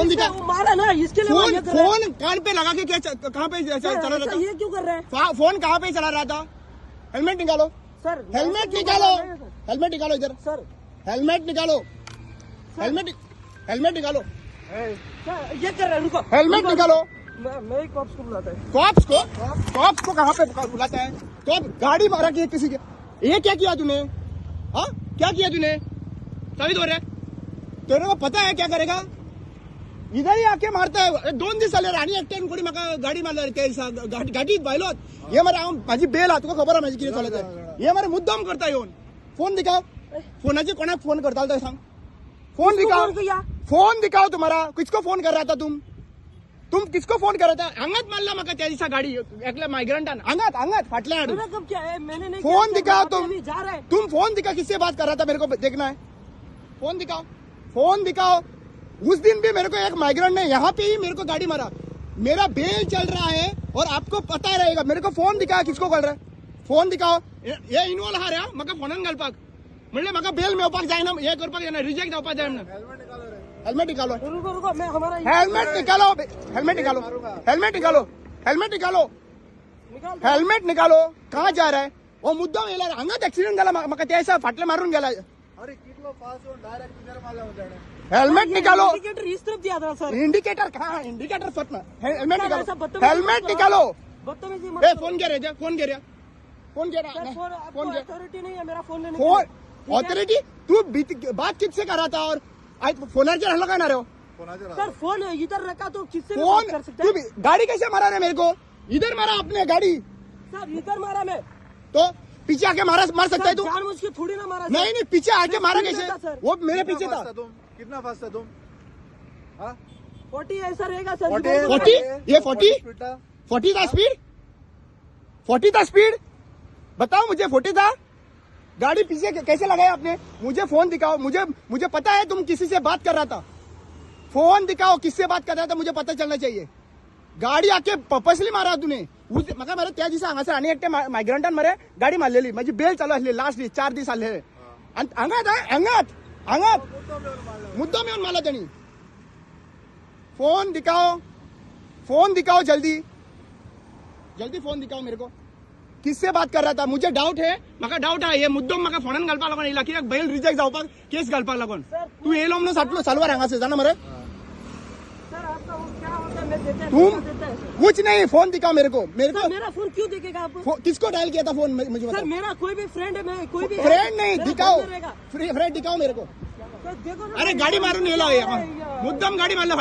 Phone दिखा। मारा ना इसके लिए। फोन फोन कान पे लगा के क्या कहाँ पे चला रहा था? ये क्यों कर रहा है? फोन कहाँ पे चला रहा था? हेलमेट निकालो सर, हेलमेट निकालो, हेलमेट निकालो इधर सर, हेलमेट निकालो, हेलमेट, हेलमेट निकालो। ये कर रहा है, रुको, हेलमेट निकालो। मैं कॉप्स को बुलाता है। कॉप्स को? कॉप्स को कहाँ पे बुलाता है? कॉप गाड़ी मारा कि किसी के? ये क्या किया तूने? हाँ क्या किया तूने? तभी हो रहा तेरे को पता है क्या करेगा? इधर ही आके मारता है। 2 दीस जाले आनी एकट्यान कोणी म्हाका गाडी मारल्या ते दिसा गाडीत भायलोत। हे मरे हांव म्हाजी बेल आहा, तुका खबर आहा म्हाजी कितें चलता तें। हे मरे मुद्दम करता येवन। फोन दिखाव, फोनाचेर कोणाक फोन करतालो तो सांग। फोन दिखाओ, फोन दिखाओ तुम्हारा। किसको फोन कर रहा था तुम? तुम किसको फोन कर रहा था? हांगात मारला म्हाका त्या दिसा गाडी एकल्या मायग्रंटान, हांगात हांगात फाटल्यान हाडून। फोन दिखाओ तुम, तुम फोन दिखा, किससे बात कर रहा था मेरे को देखना है। फोन दिखाओ, फोन दिखाओ। उस दिन भी मेरे को एक माइग्रेंट ने यहाँ पे ही मेरे को गाड़ी मारा। मेरा बेल चल रहा है और आपको पता रहेगा। मेरे को फोन दिखा, किसको कॉल रहा है? फोन दिखाओ। ये इन्वॉल्व हा रे म्हाका फोनान घालपाक म्हणले म्हाका बेल मेळपाक जायना, हे करपाक जायना, रिजेक्ट जावपाक जायना। हेलमेट निकालो, हेलमेट निकालो, हेलमेट निकालो, हेलमेट निकालो, हेलमेट निकालो, हेलमेट निकालो। कहाँ जा रहा है? वो मुद्दाम येयला, हांगाच एक्सिडेंट जाला म्हाका त्या दिसा फाटले मारून गेला। हेलमेट निकालो। इंडिकेटर इस तरफ दिया था सर। इंडिकेटर कहाँ? इंडिकेटर फट ना। हेलमेट निकालो, हेलमेट निकालो। बदतमीजी मत। ए फोन घे रे, फोन घे रे, फोन घे। फोन अथॉरिटी नहीं है मेरा फोन लेने। Phone authority? तू बात किससे कर रहा था? और आज फोनाचेर हल्ला काय ना रे? सर फोन इधर रखा तो किससे फोन कर सकता है? गाड़ी कैसे मारा रे मेरे को? इधर मारा आपने गाड़ी सर, इधर मारा मैं तो पीछे आके मारा, मार सकता है तू? जानबूझ के थोड़ी ना मारा। नहीं नहीं, पीछे आके मारा कैसे? वो मेरे पीछे था। कितना फास्ट था तुम? 40 ऐसा रहेगा सर। 40? ये 40? 40 था स्पीड? 40 था स्पीड? बताओ मुझे 40 था? गाड़ी पीछे कैसे लगाया आपने? मुझे फोन दिखाओ। मुझे मुझे पता है तुम किसी से बात कर रहा था। फोन दिखाओ, किससे बात कर रहा था मुझे पता चलना चाहिए। गाडी आके पर्पसली मारा तूने। म्हाका मरे त्या दिसा हांगासर आनी एकटे मायग्रंटान मरे गाडी मारलेली। म्हाजी बेल चालू आसली लास्ट दीस, 4 दीस आसलेले। आनी हांगात हांगात हांगात मुद्दम येवन मारला तेणी। फोन दिखाओ, फोन दिखाओ, जल्दी जल्दी फोन दिखाओ मेरे को। किससे बात कर रहा था? मुझे डाउट है, म्हाका डाउट आहे हे मुद्दम म्हाका फोनान घालपाक लागून येयला कित्याक बेल रिजेक्ट जावपाक केस घालपाक लागून। तूं येयलो म्हणून साटलो सालवार हांगासर जाणा मरे। तुम कुछ नहीं, फोन दिखाओ मेरे को। मेरे को मेरा फोन क्यों देखेगा आप? किसको डायल किया था फोन मुझे बताओ। सर मेरा कोई भी फ्रेंड है, मैं कोई भी फ्रेंड नहीं, दिखाओ फ्रेंड दिखाओ मेरे को। देखो, अरे गाडी मारून येयला मुद्दाम गाडी मारला।